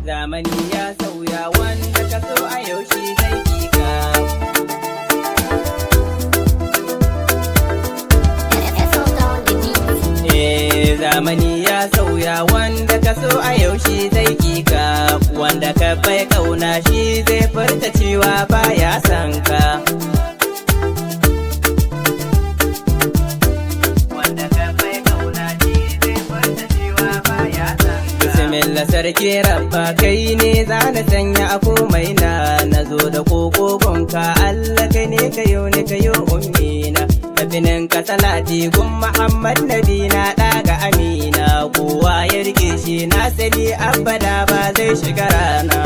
Zamani ya sauya, wanda ka so a yau shi zai ka. Eh, zamani ya sauya, wanda ka so a yau shi zai ka, wanda ka bai kauna shi zai furta cewa baya son ka. Wanda ka bai kauna shi zai furta cewa baya son ka. Bismillah sarki rabba, kai ne za na sanya a komai na na zo da kokogonka, Allah kai ne kayo ne kayo ummina. Tafinin ka salati gun Muhammad Nabi na ɗaga Amina, kowa ya rike shi na sani abada ba zai shiga rana.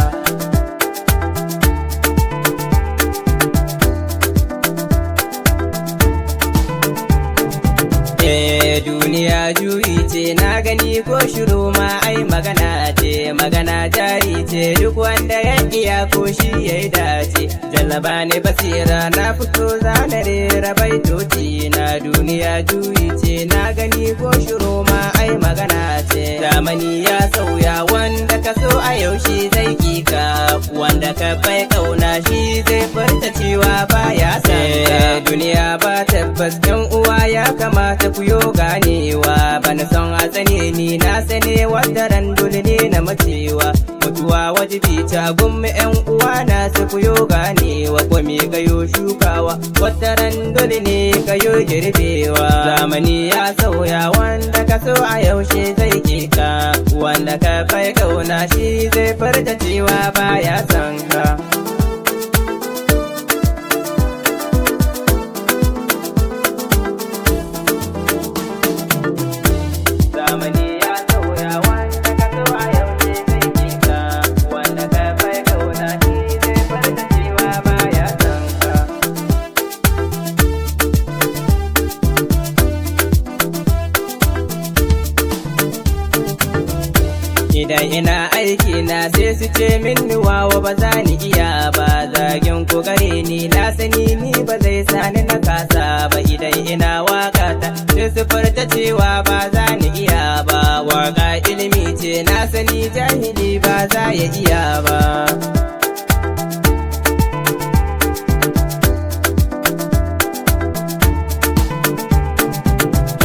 Eh, duniya juyi ce na gani, ko shiru ma ai magana ce, magana jari ce, duk wanda ya iya ko shi ya yi dace. Jallaba ne basira, na fito zana rera baitoci na. Duniya juyi ce na gani, ko shiru ma ai magana ce. Zamani ya sauya, wanda ka so a yau shi zai kika, wanda ka bai kauna shi zai furta cewa baya son ka. Duniya ba tabbas, yan uwa, ya kamata ku yo ganewa. Bana son a tsane ni, na sane wata ran dole ne na macewa. Mutuwa wajibi ta gummi, yan uwa na su ku yo ganewa. Ko me kayo shukawa, wata ran dole ne kayo girbewa. Zamani ya sauya, wanda ka so a yaushe zai ka, wanda ka bai kauna shi zai farta cewa baya son ka. Zamani ya sauya, wanda ka so a yaushe zai ka, wanda ka bai kauna shi zai farta cewa baya son ka. Idan ina aiki na sai su ce min wawa, ba za ni iya ba. Zagin ku gare ni na sani ni ba zai sani na kasa ba. Idan ina waka ta sai su furta cewa ba za ni iya ba. Waka ilimi ce na sani, jahili ba za ya iya ba.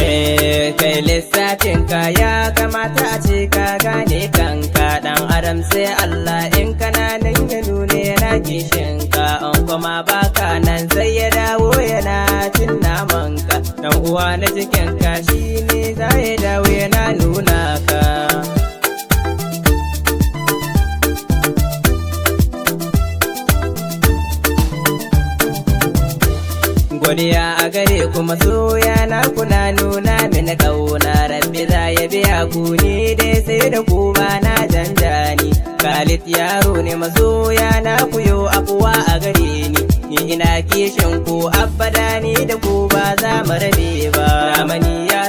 Eh, kai lissafin ka ya kamata a ce ka gane kanka, dan adam sai Allah. In kana nan ya nuna yana kishin ka, an kuma baka nan sai ya dawo yana cin naman ka. Dan uwa na cikin ka shine za ya dawo yana nuna ka. Godiya a gare ku masoya na, kuna nuna mini kauna, rabbi za ya biya ku, ni dai sai da ku ba na janjani. Khalid yaro ne, masoya na, ku yo afuwa a gare ni, ni ina kishin ku abada, ni da ku ba za mu rabe ba. Zamani ya